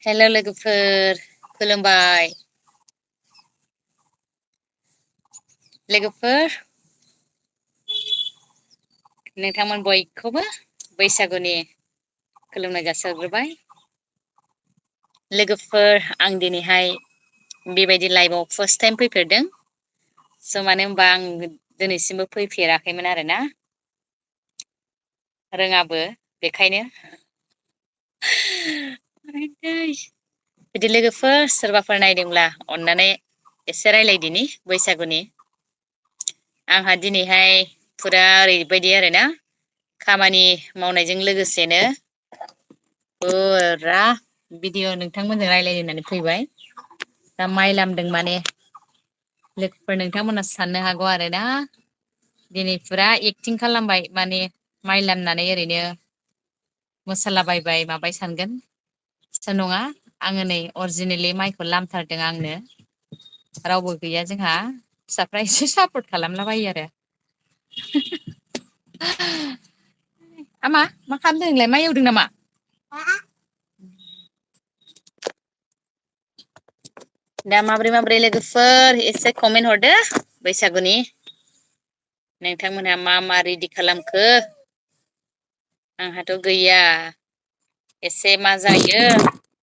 हेल' लोगोफोर खुलुमबाय लोगोफोर नोंथांमोन बयखौबो बैसागुनि खुलुमनाय जासिहरग्रोबाय लोगोफोर आं दिनैहाय बेबायदि लाइभआव फार्स्ट टाइम फैफेरदों स' मानो होनबा आं दिनैसिमबो फैफेराखैमोन आरोना रोङाबो बेखायनो बिदि लोगोफोर सोरबाफोर नायदोंब्ला अननानै एसे रायलायदिनि बैसागुनि आंहा दिनैहाय फुरा ओरैबायदि आरोना खामानि मावनायजों लोगोसेनो फुरा भिडिअ नोंथांमोनजों रायलायनो होननानै फैबाय दा माइ लामदों माने लोगोफोर नोंथांमोना साननो हागौ आरोना दिनै फुरा एक्टिं खालामबाय माने माइ लामनानै ओरैनो मोसालाबायबाय माबाय सानगोन नङा आङो नै अरिजिनेलि माइखौ लामथारदों आंनो रावबो गैया जोंहा फिसाफ्रा एसे सापर्ट खालामलाबायो आरो आमा मा खालामदों नोंलाय माइ एवदों नामा दा माब्रै माब्रै लोगोफोर एसे कमेन्ट हरदो बैसागुनि नोंथांमोनहा मा मा रेडि खालामखो आंहाथ' गैया एसे मा जायो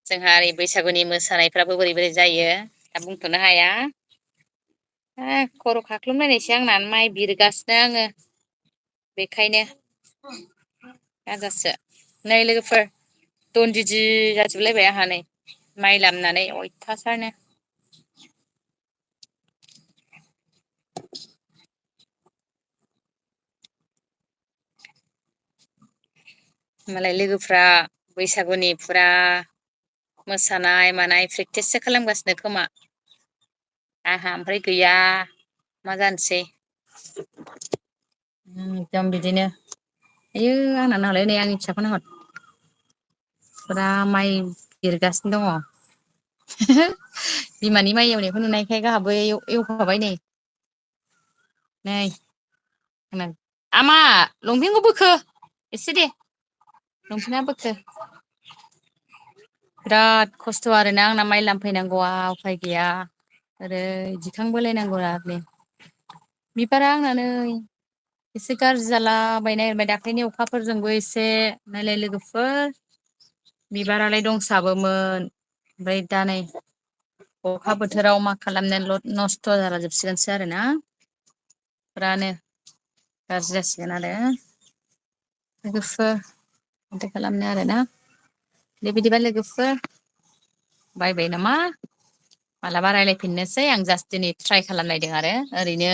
जोंहा ओरै बैसागुनि मोसानायफ्राबो बोरै बोरै जायो दा बुंथ'नो हाया खर' खाख्लुमलायनायसै आंना माइ बिरगासिनो आङो बेखायनो हाजासो नै लोगोफोर दनदिदि जाजोबलायबाय आंहा नै माइ लामनानै अयथासारनो मालाय लोगोफ्रा बैसागुनि फुरा मोसानाय मानाय प्रेक्टिससो खालामगासिनो खोमा आंहा ओमफ्राय गैया मा जानोसै एकदम बिदिनो आयु आंना नालाय नै आंनि फिसाखौ नाहर फुरा माइ बिरगासिनो दङ बिमानि माइ एवनायखौ नुनायखाय गाहाबो एवफाबाय नै आमा लंपेन्टखौ बोखो एसे दे लंपेन्टआ बोखो बिराद खस्थ' आरोना आंना माइ लामफैनांगौआ उफाय गैया ओरै दिखांबोलायनांगौ आरोलै बिबारा आंना नै एसे गाज्रि जालाबायनो नागिरबाय दाख्लैनि अखाफोरजोंबो एसे नायलाय लोगोफोर बिबारालाय दंसाबोमोन ओमफ्राय दा नै अखा बोथोराव मा खालामनो नस्थ' जाला जोबसिगोनसो आरोना फुरानो गाज्रि जासिगोन आरो लोगोफोर माथो खालामनो आरोना दे बिदिबा लोगोफोर बायबाय नामा मालाबा रायलायफिननोसै आं जास्ट दिनै ट्राइ खालामनायदों आरो ओरैनो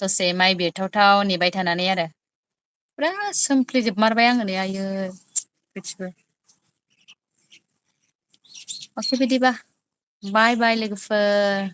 दसे माइ बिरथावथाव नेबाय थानानै आरो फुरा सोमफ्लिजोबमारबाय आङो नै आयै गासिबो अके बिदिबा बाय बाय लोगोफोर